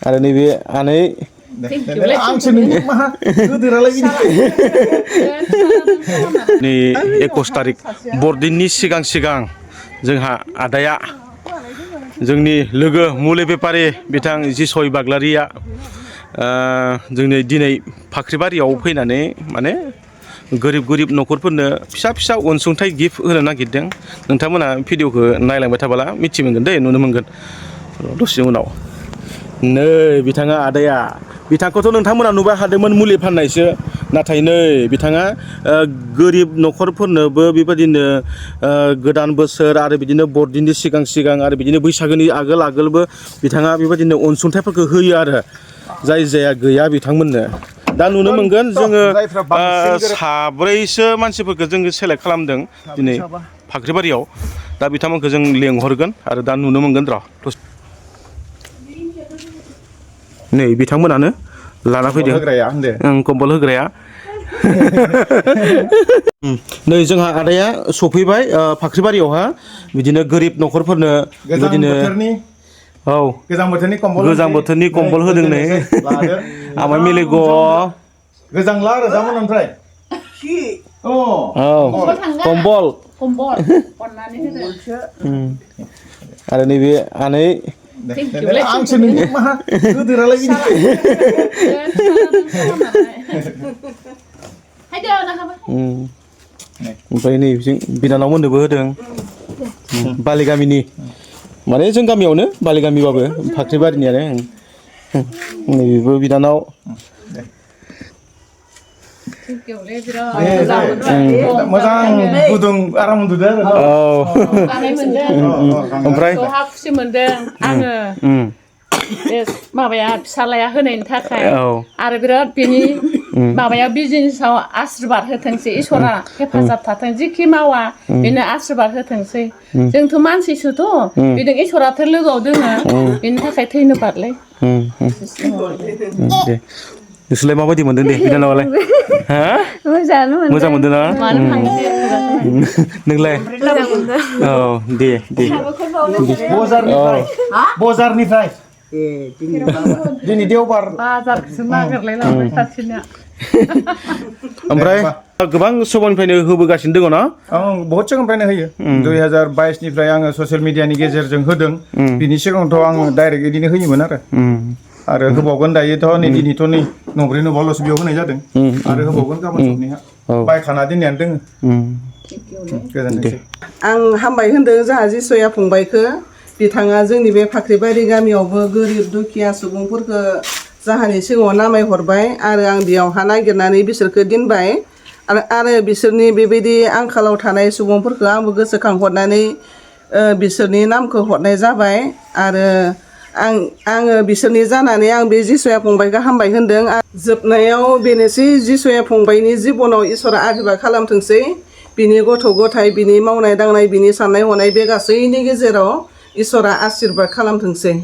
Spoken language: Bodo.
आरो नैबे आनै आंसो नोंनि मा गोदोरालाय नै 21 तारिख बरदिननि सिगां जोंहा आदाया जोंनि लोगो मुलि बेपारि बिथां जिसय बाग्लारिया जोंनि दिनै फाख्रिबारियाव फैनानै माने गोरिब न'खरफोरनो फिसा अनसुंथाइ गिफ्ट होनो नागिरदों। नोंथांमोना भिडिअखौ नायलांबाय थाबोला मिथि मोनगोन दे नुनो मोनगोन दसे उनाव। नै बिथाङा आदाया बिथांखौथ' नोंथांमोना नुबाय हादोंमोन मुलि फाननायसो, नाथाय नै बिथाङा गोरिब न'खरफोरनोबो बेबायदिनो गोदान बोसोर आरो बिदिनो बरदिननि सिगां आरो बिदिनो बैसागोनि आगोलबो बिथाङा बेबायदिनो अनसुंथाइफोरखौ होयो आरो जायहा गैया बिथांमोननो। दा नुनो मोनगोन जोङो साब्रैसो मानसिफोरखौ जोङो सेलेक्ट खालामदों दिनै फाख्रिबारियाव। दा बिथांमोनखौ जों लेंहरगोन आरो दा नुनो मोनगोन र'। नै बिथांमोनानो लाना फैदों कम्बल होग्राया। नै जोंहा आदाया सफैबाय फाख्रिबारियावहा बिदिनो गोरिब न'खरफोरनो बेबायदिनो गोजां बोथोरनि कम्बल होदों नै आमाय मिलेग' गोजांला आरो दामोन ओमफ्राय कम्बल आरो नैबे आनै आंसो नोंनि मा गोदोरालाय ओमफ्राय नै बिनानाव मोननोबो होदों बालि गामिनि, माने जों गामियावनो बालि गामिबाबो फाख्रिबारिनियानो। नैबेबो बिनानाव मोजां गुदुं आराम उन्दुदो आरो ओमफ्राय खुसि मोनदों आङो बे माबाया फिसालाया होनायनि थाखाय आरो बिराद बेनि माबाया बिजनेसाव आशिर्बाद होथोंसै, इसोरा हेफाजाब थाथों, जिखि मावा बेनो आशिर्बाद होथोंसै। जोंथ' मानसिसोथ' बेजों इसोराथ' लोगोआव दोङो, बेनि थाखाय धन्यबादलै। दे नोंसोरलाय माबायदि मोनदों दे बिनानावालाय? मोजां मोनदों ना? नोंलाय? औ दे बजारनिफ्राय दिनै देवबार बाजारखौसो नागिरलायलांबाय सासेना। ओमफ्राय गोबां समनिफ्रायनो होबोगासिनो दङ ना? बहुत सिगांनिफ्रायनो होयो। 2022निफ्राय आङो ससियेल मिडियानि गेजेरजों होदों। बिनि सिगाङावथ' आङो डाइरेक्ट बिदिनो होयोमोन आरो होबावगोन दायोथ' नै दिनैथ' नै नंब्रै नंबाल'सो बेयाव होनाय जादों आरो होबावगोन गाबोन सबनिहा बायखाना दोननायानो दोङो। गोजोनथोंसै। आं हामबाय होनदों जोंहा जिसया फंबायखौ। बिथाङा जोंनि बे फाख्रिबारि गामियावबो गोरिब दुखिया सुबुंफोरखौ जाहानि सिगाङाव नामायहरबाय आरो आं बेयावहा नागिरनानै बिसोरखौ दोनबाय आरो बिसोरनि बेबायदि आंखालाव थानाय सुबुंफोरखौ आंबो गोसोखांहरनानै बिसोरनि नामखौ हरनाय जाबाय आरो आङो बिसोरनि जानानै आं बे जिसया फंबायखौ हामबाय होनदों। जोबनायाव बेनोसै, जिसया फंबायनि जिबनाव इसोरा आशिर्बाद खालामथोंसै। बिनि गथ' गथाय, बिनि मावनाय दांनाय, बिनि साननाय हनाय बे गासैनि गेजेराव इसोरा आशिर्बाद खालामथोंसै।